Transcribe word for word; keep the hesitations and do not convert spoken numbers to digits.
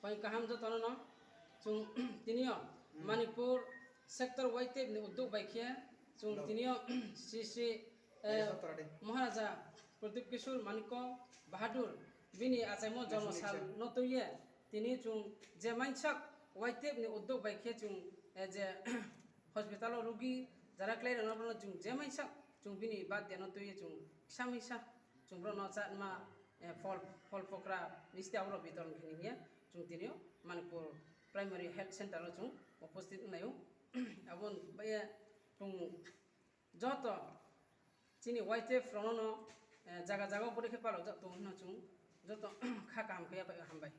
Pai kaham jotono no. Chung tinio Manipur sector Y T F ni uddog bai khe chung tinio Sri Sri, eh, Maharaja Pradyut Kishore Manikya Bahadur bini achaimo jormo sal no twiye tini chung je mainsak Y T F ni uddog bai khe chung, eh, je hospital o rugi jara khlai rwna bono chung je mainsak chung bini birthday no twiye chung kisa misa chung borokno chatma, eh, phol, phol phokra misti aborok bitoron khe ningya chung tinio Manipur Primary Health Center o chung uposthit wnglaio. Aboni bagwi chung joto chini Y T F rokno, eh, jaga jaga o bwrwi khe palok jak tongo hwnwi chung joto kha kaham khe yaphai hambai.